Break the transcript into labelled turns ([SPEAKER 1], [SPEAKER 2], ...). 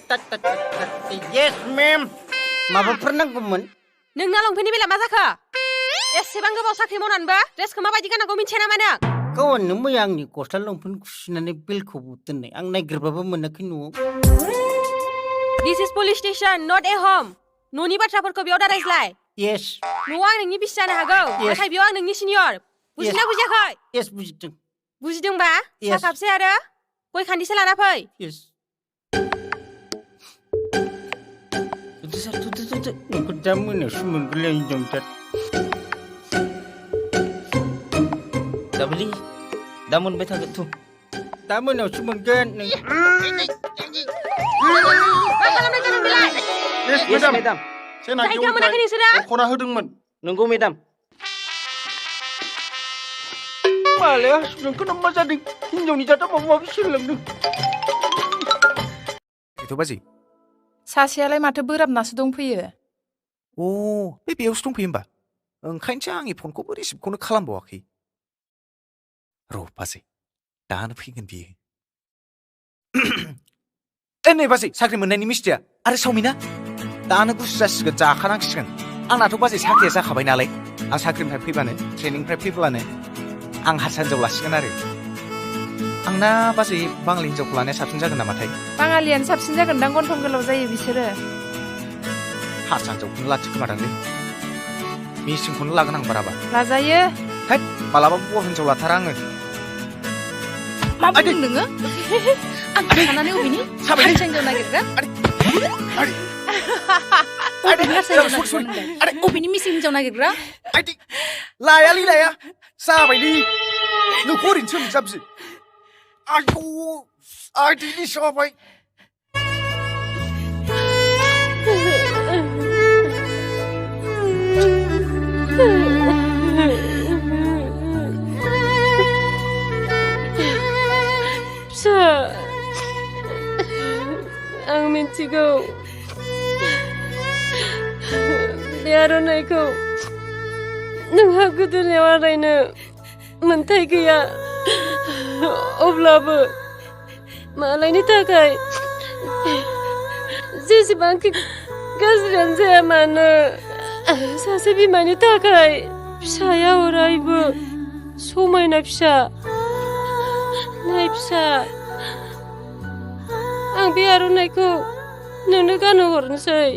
[SPEAKER 1] Yes ma'am माबाफोर नांगौमोन
[SPEAKER 2] नोंना लंपेन्टनि बेला मा जाखो एसेबां गोबाव साख्रि मावनानैबो ड्रेसखौ माबायदि गाननांगौ मिन्थिया नामा नों
[SPEAKER 1] गावनो मैया आंनि गस्ला लंपेन्ट खुसिनानै बेलखौ दोननाय आं नायगिरबाबो मोनाखै न'आव
[SPEAKER 2] This is police station not a home न'नि बाथ्राफोरखौ बेयाव दा रायज्लाय
[SPEAKER 1] Yes
[SPEAKER 2] न'आव आं नोंनि बिसि जानो हागौ नाथाय बेयाव आं नोंनि सिनियर बुजिना बुजियाखै
[SPEAKER 1] Yes बुजिदों
[SPEAKER 2] बुजिदोंबा सा कापसे आरो गय खान्दिसे लाना फै
[SPEAKER 1] Yes नोंखौ दा मोनायावसो मोनगोनलै हिनजावसार
[SPEAKER 3] दाबोलि दा मोनबाय थागोन थ'
[SPEAKER 1] दा मोनायावसो मोनगोन नों
[SPEAKER 2] मा खालामनाय जादों बेलाय
[SPEAKER 3] Yes मेडाम
[SPEAKER 2] जायगा मोनाखै नोंसोरो
[SPEAKER 4] खना होदोंमोन
[SPEAKER 3] नंगौ मेडाम
[SPEAKER 1] मालाय नोंखौनो मा जादों हिनजावनि जाथा माबा माबि सोलोंदों
[SPEAKER 4] बेथ' बाजै
[SPEAKER 5] सासेयालाय माथो बोराबनासो दंफैयो
[SPEAKER 4] बे बेयावसो दंफैयो होमबा ओंखायनोसो आंनि फनखौबो रिसिभखौनो खालामबावाखै र' बाजै दानो फैगोन बियो नै बाजै साख्रि मोननायनि मिस्टिया आरो सावमिना दानो गुसु जासिगोन जाखानांसिगोन आंनाथ' बाजै साख्रिया जाखाबाय नालाय आं साख्रिनिफ्राय फैबानो ट्रेनिंनिफ्राय फैब्लानो आं हारसा हिनजाव लासिगोन आरो आंना बाजै बाङालि हिनजावखौ लानाया साबसिन जागोन नामाथाय
[SPEAKER 5] बाङालियानो साबसिन जागोनदां गन्थं गोलाव जायो बिसोरो
[SPEAKER 4] हारसा हिनजावखौनो लाथि खोमादांलै मिसिंखौनो लागोन आं बाराबा
[SPEAKER 5] लाजायो
[SPEAKER 4] हैद मालाबा बर' हिनजाव लाथारा आङो
[SPEAKER 5] मा बुंदों नोङो आं थानानै अबेनि हारसा हिनजाव नागिरग्रा अबेनि मिसिं हिनजाव नागिरग्रा
[SPEAKER 4] लायालै लाया जाबायलै नोंखौ ओरैनो सोलों जाबसै आयौ आयदैनि साबाय
[SPEAKER 2] फिसा आं मिन्थिगौ बे आर'नाइखौ नोंहा गोदोनायाव आलायनो मोन्थाय गैया अब्लाबो मालायनि थाखाय जेसेबांखि गाज्रियानो जाया मानो सासे बिमानि थाखाय फिसाया अरायबो समायना फिसा नाय फिसा आं बे आर'नाइखौ नोंनो गानहोहरनोसै